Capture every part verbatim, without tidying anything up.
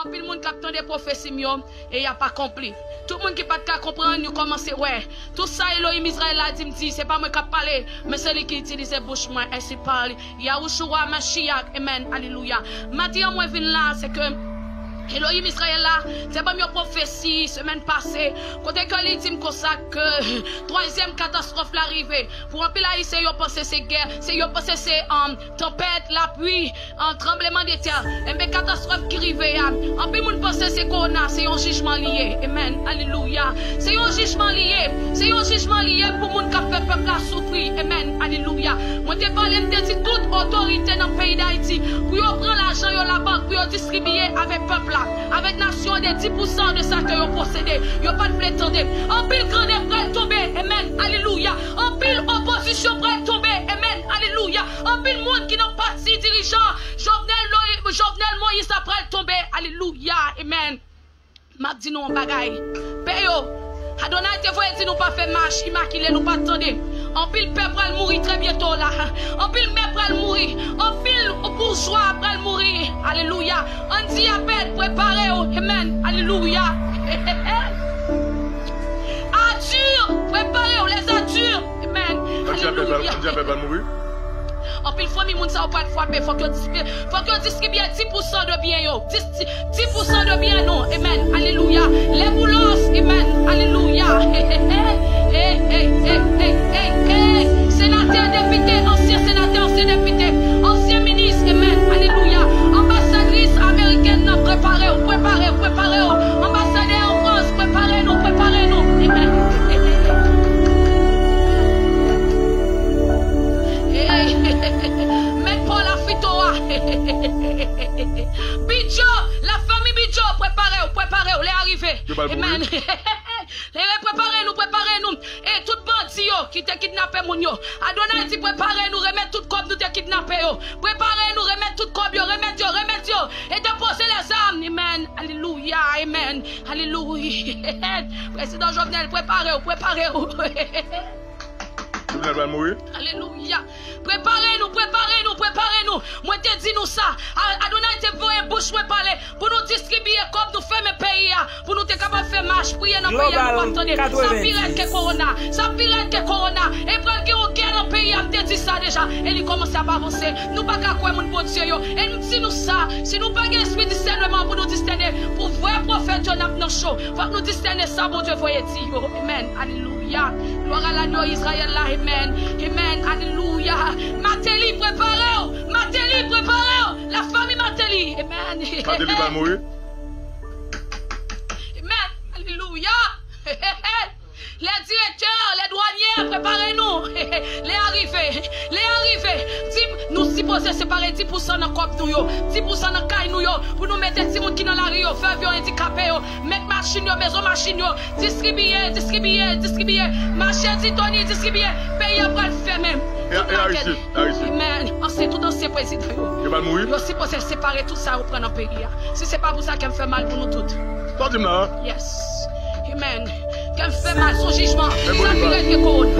Anpil moun k ap tande pwofesi m yo, e y ap akonpli. Tout moun ki pa t ka konprann, yo kòmanse wè. Tout sa Elohim Izrayèl la di m di, se pa mwen k ap pale, men se li ki itilize bouch mwen, ainsi parle Yahushua Mashiach, amen, alelouya. Maten an mwen vin la, se ke Elohim Izrayèl la te ban m yon pwofesi semèn pase, kote ke li di m konsa ke twazyèm katastwòf la rive. Pou anpil Ayisyen, yo panse se gè, se, yo panse se, um, tanpèt, lapli, an tranbleman de tè, enben katastwòf ki rive a, anpil moun panse se kowona, se yon jijman li ye. Amen. Alelouya. Se yon jijman li ye. Se yon jijman li ye pou moun k ap fè pèp la soufri. Amen. Alelouya. Mwen te pale, m te di tout otorite nan peyi Dayiti pou yo pran lajan yo labank, pou yo distribiye avèk pèp la, avèk nasyon an de dis pousan de sa ke yo posede. Yo pa t vle tande. Anpil grandèg pral tonbe. Amen. Alelouya. Anpil opozisyon pral tonbe. Amen. Alelouya. Anpil moun ki nan pati dirijan Jovenel, Jovenel Moïse la pral tonbe. Alelouya. Amen. M ap di nou yon bagay. Pè yo, Adonay te voye di nou pa fè mach imakile, nou pa t tande. Anpil pè pral mouri trè byento la. Anpil mè pral mouri. Anpil boujwa pral mouri. Alelouya. Ann di apèl, prepare w. Amen. Alelouya. Adur, prepare w, les adurs. Amen. Ann di apèl pral, alelouya, ann di apèl pral mouri. Anpil fanmi moun sa yo pral frape, fòk yo dis-, fòk yo distribiye dis pousan de byen yo. Dis, dis pousan de byen nou. Amen. Alelouya. Les boulos. Amen. Alelouya. Hey, hey, hey, hey, hey, hey, hey. Senatè, depite, ansyen senatè, ansyen depite, ansyen minis. Amen. Alelouya. Anbasadris amerikèn nan, prepare w, prepare w, prepare w. Anbasadè an Frans, prepare nou, prepare nou. Amen. Hey, hey, hey, hey, hey. Mèt Paul Afito a. Bidjo, lafanmi Bidjo, prepare w, prepare w, lè a rive. Yo pral mouri. Amen. Lè, prepare nou, prepare nou. E tout bandi yo ki te kidnape moun yo. Adonay di, prepare nou, remèt tout kòb nou te kidnape yo. Prepare nou, remèt tout kòb yo, remèt yo, remèt yo. E depoze lèzam. Amen. Alelouya, amen. Alelouya. Prezidan Jovenel, prepare w, prepare w. Jovenel pral mouri. Alelouya. Prepare nou, prepare nou, prepare nou. Mwen te di nou sa. A-, Adonay te voye bouch mwen pale pou nou distribiye kòb, nou fèmen peyi a, pou nou te kapab fè mach, priye nan peyi a, nou pa t tande. Sa pi rèd ke kowona. Sa pi rèd ke kowona. E pral gen yon gè nan peyi a, m te di sa deja. E li kòmanse ap avanse. Nou pa ka kwè moun Bondye yo. E m di nou sa, si nou pa gen espri disèneman pou nou disène, pou vrè pwofèt yo n ap nan cho. Fòk nou disène sa Bondye voye di yo. Amen. Alelouya. Glwa a lagno Izrayèl la. Amen. Amen. Alelouya. Martelly, prepare w. Martelly, prepare w. Lafanmi Martelly. Amen. Martelly pral mouri. Amen. Alelouya. Les directeurs, les douaniers, prepare nou. Lè a rive. Lè a rive. Di m, nou sipoze separe dis pousan nan kòb nou yo, dis pousan nan kay nou yo, pou nou mete timoun ki nan lari yo, vèv yo, andikape yo, mèt machin yo, mezon machin yo, distribiye, distribiye, distribiye. Mache di Tony, distribiye. Peyi a pral fèmen. Tout makèt. Amen. Ansyen, tout ansyen prezidan yo. Yo pral mouri. Yo sipoze separe tout sa yo pran nan peyi a. Si se pa pou sa, kè m fè mal pou nou tout. Sa w di m la? Yes. Amen. Kè m fè mal, se yon jijman. Sa pi rèd ke kowona.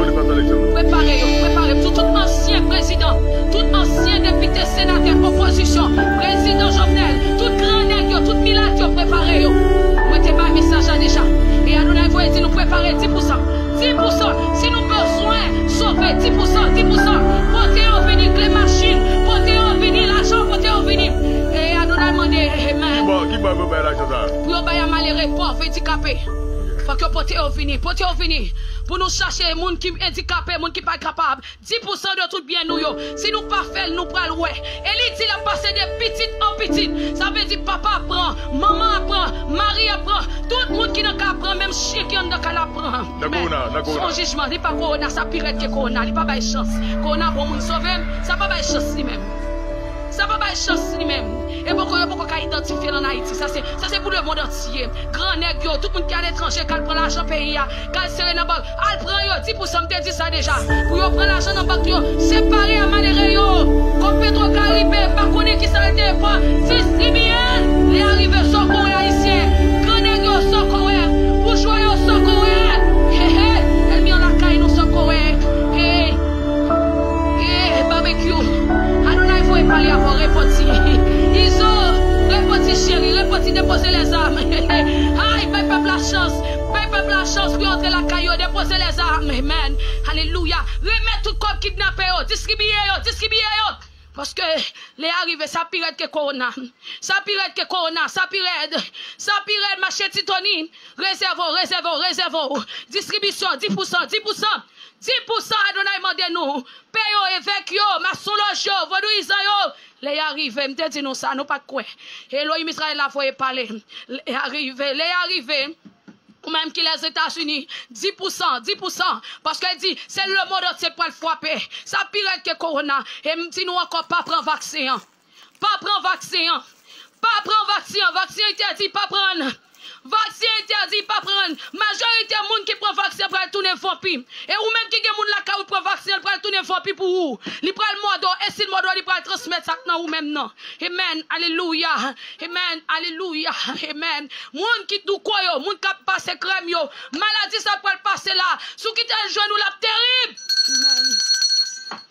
Prepare yo, prepare tout, tout ansyen prezidan, tout ansyen depite, senatè, opozisyon, prezidan Jovenel, tout gran nèg yo, tout milat yo, prepare yo. Mwen te bay mesaj la deja. E Adonay voye di nou prepare dis pousan. Dis pousan. Si nou bezwen sove, dis pousan, dis pousan. Pote yo vini, kle machin, pote yo vini, lajan, pote yo vini. E Adonay mande, amen. Ki bò, ki bò pou bay lajan sa? Pou yo bay a malere, pòv, andikape. Fòk yo pote yo vini, pote yo vini. Pou nou chache moun ki andikape, moun ki pa kapab. Dis pousan de tout byen nou yo. Si nou pa fè l, nou pral wè. E li di l ap pase de pitit an pitit. Sa vle di papa ap pran, manman ap pran, mari ap pran, tout moun ki nan kay ap pran, menm chen ki anndan kay la ap pran. Nan kowona, nan kowona. Se yon jijman, li pa kowona, sa pi rèd ke kowona, li pa bay chans. Kowona bon moun sove m, sa pa bay chans li menm. Sa pa bay chans li menm. E poko, yo poko ka idantifye l ann Ayiti. Sa se, sa se pou lemonn antye. Gran nèg yo, tout moun ki aletranje, k al pran lajan peyi a, k al sere nan bank. Al pran yo, dis pousan, m te di sa deja. Pou yo pran lajan nan bank yo, separe a malere yo. Kòb Petro Caribe, m pa konnen kisa l te pran. Distribiye l. Lè a rive, sa w ko wè ayisyen. Gran nèg yo, sa w ko wè. Boujwa yo, sa w ko wè. He, he. Ènmi an lakay nou, sa w ko wè. He. He, Barbecue. Adonay voye pale avè w, repanti. Izo, repanti cheri, repanti. Depoze lèzam. Ay, bay pèp la chans. Bay pèp la chans pou yo antre lakay yo. Depoze lèzam. Amen. Alelouya. Remèt tout kòb kidnapè yo. Distribiye yo. Distribiye yo. Paske lè a rive, sa pi rèd ke kowona. Sa pi rèd ke kowona. Sa pi rèd. Sa pi rèd, mache Titoni. Rezève w, rezève w, rezève w. Distribisyon, dis pousan, dis pousan. Dis pousan Adonay mande nou. Pè yo, evèk yo, masonlòj yo, vodouyizan yo. Lè y a rive, m te di nou sa, nou pa t kwè. Elohim Izrayèl la voye pale. Lè y a rive, lè y a rive. Ou menm ki Lèzetazini, dis pousan, dis pousan. Paske l di, se lemonn antye k pral frape. Sa pi rèd ke kowona. E m di nou ankò, pa pran vaksen an. Pa pran vaksen an. Pa pran vaksen an. Vaksen an entèdi, pa pran. Vaksen entèdi, pa pran. Majorite moun ki pran vaksen pral tounen vanpi. E ou menm ki gen moun lakay ou pran vaksen, l pral tounen vanpi pou ou. Li pral mòde w, e si l mòde w, li pral transmèt sa k nan ou menm nan. Amen. Alelouya. Amen. Alelouya. Amen. Moun ki douko yo, moun k ap pase krèm yo, maladi sa pral pase la. Si w kite l jwenn ou, l ap terib. Amen.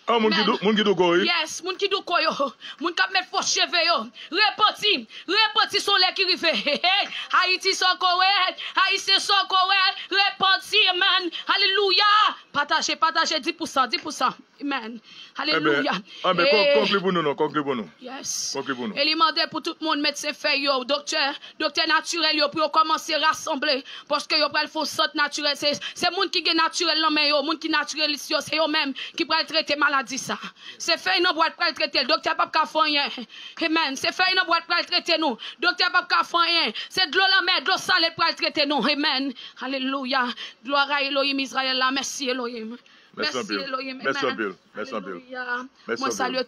Ah, moun ki dou, moun ki douko, wi. Yes, moun ki douko yo. Moun k ap met fo cheve yo. Repanti. Repanti se yon lè ki rive. Hey, hey. Ayiti se yon korèd. Ayisyen se yon korèd. Repanti, amen. Alelouya. Pataje, pataje, dis pousan, dis pousan. Amen. Alelouya. Anben, konkli pou nou non, konkli pou nou. Yes. Konkli pou nou. E li mande pou tout moun, medsen fèy yo, doktè, doktè natirèl yo, pou yo kòmanse rasanble. Paske yo pral fè yon sant natirèl. Se, se moun ki gen natirèl nan men yo, moun ki natirèlis yo, se yo menm ki pral trete maladi sa. Se fèy nan bwa l pral trete l, doktè p ap ka fè anyen. Amen. Se fèy nan bwa l pral trete nou, doktè p ap ka fè anyen. Se dlo lanmè, dlo sale l pral trete nou. Amen. Alelouya. Gloire à Elohim Israël la. Mèsi Elohim. Mèsi anpil. Mèsi anpil. Mèsi anpil. Mèsi anpil. Mwen salye